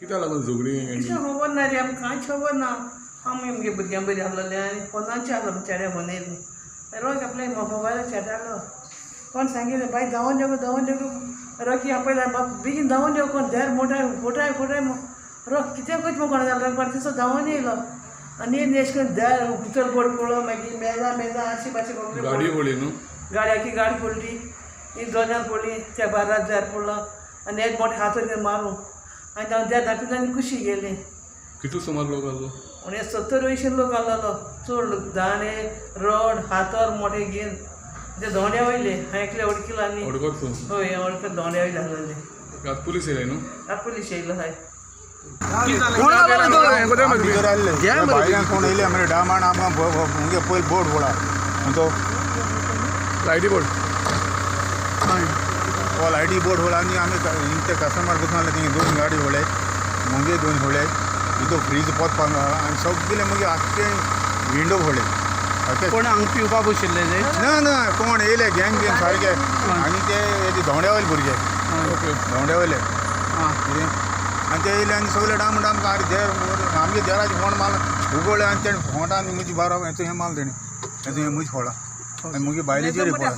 कित्याक लागून झगडीं? कितें खबर ना रे, आमकां कांयच खबर ना. आमी आमगे भुरग्यां बरी आहलोले आनी फोनाचेर आहलो चेड्या फोन येयलो रोग आपल्या मोबायलार चेड्यालो. कोण सांगिल्लें बाय धांवोन यो धांवोन यो, रोकी आपयला बाप बेगीन धांवोन यो, कोण देर मोटाय फोटाय फोटाय रोग कितें करता म्हूण कोणा जालो परतीचो धांवोन येयलो आनी येयन एशें करून देर भितर बोड पडलो. मागीर मेजा मेजा आशी पाशी गाडी पडली न्हू? गाडयाकी गाडी पडली, एक दोन पडली, त्या बारात देर पडलो आनी एक मोठे हात मारूं आनी हांव देर धांपिल्लो आनी कुशी गेली. कितू सुमार लोक आसलो? म्हणजे 70-80 लोक आसलेलो, चड लोक, दांडे रड हातर मोठे घेवन ते दोंड्या वयले. हांवें एकले वळखीलो आनी वडकोत तूं? हय, वळखत दोंड्या वयले आसलेले. आतां पुलीस येयले न्हू? आतां पुलीस येयलो हय. भितर आयले भायल्यान कोण येयले मरे डामाण आमकां मुगे पयलीं बोर्ड पळा तो लायटी बोर्ड. हो लायटी बोर्ड होला आनी आमी ते कस्टमर बसून आसले तेंगे दोन गाडी होळे मुगे दोन होळे इतो फ्रीज पोत आनी सगळे मुगे आख्खे विंडो होळे. कोण हांगा पिवपा बशिल्ले ते? ना ना, कोण येयले गँग बीन सारके आनी ते धोंड्या वयले भुरगे. ओके. धोंड्या वयले कितें आनी ते येयले आनी सगळे डाम डाम कार देर आमगे देराचे फोंड मारला उगडले आनी तेणें फोंडान म्हजी बारा हें हें मारलें तेणें हें म्हजी फोडा आनी मुगे बायलेचेर फोडा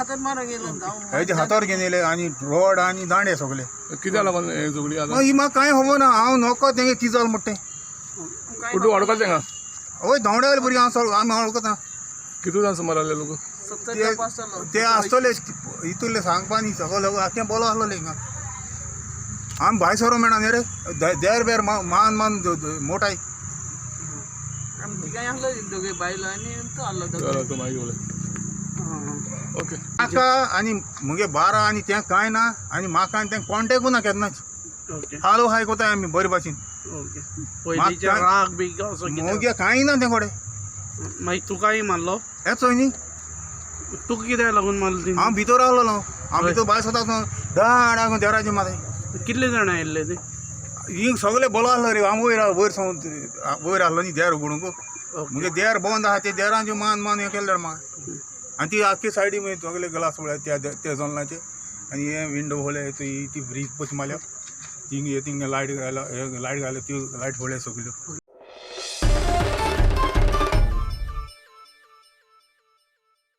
हेजे हातार घेवन येयले आनी रोड आनी दांडे सगळे. कित्याक लागून हें झगडीं आतां? ही म्हाका कांय खबर ना, हांव नको तेंगे कितें जालें म्हणटा तें. पूण तूं वळखता तेंका? हय, धोंड्या वयले भुरगे हांव आमी वळखता. कितू जाण सुमार आसले लोक? ते आसतले इतुले सांगपा न्ही, सगळे आख्खें बोलो आसलोले हिंगा. आमी भायर सरो मेळना न्ही रे, देर बेर मान मान मोटाय. चल तूं मागीर उलय. ओके. म्हाका आनी मुगे बारा आनी तें कांय ना आनी म्हाका आनी तें कॉन्टेक्टूय ना केन्नाच. हालो हाय कोताय आमी बरे भाशेन. ओके, पयलींचे राग बी असो कितें? मुगे कांय ना तें कडेन. मागीर तुकाय मारलो? हेंच चोय न्ही. तुका कित्याक लागून मारलो तेणी? हांव भितर आहलोलो, हांव भितर भायर सरता डाड देराचे माथें. कितले जाणां आयिल्ले ते? हिंग सगळे बोलो आहलो रे. हांव वयर वयर सावन वयर आहलो न्ही देर उगडूंक, मुगे देर बंद आहा ते देरांचे मान मान हें केल्लें म्हाका. आनी ती आख्खी सायडी मागीर सगळे ग्लास पळय त्या त्या जल्लाचे आनी हे विंडो फोले ती फ्रीज पशी मारल्या थिंग थिंग लायट घायला लायट घाल्या त्यो लायट फोडल्या सगल्यो.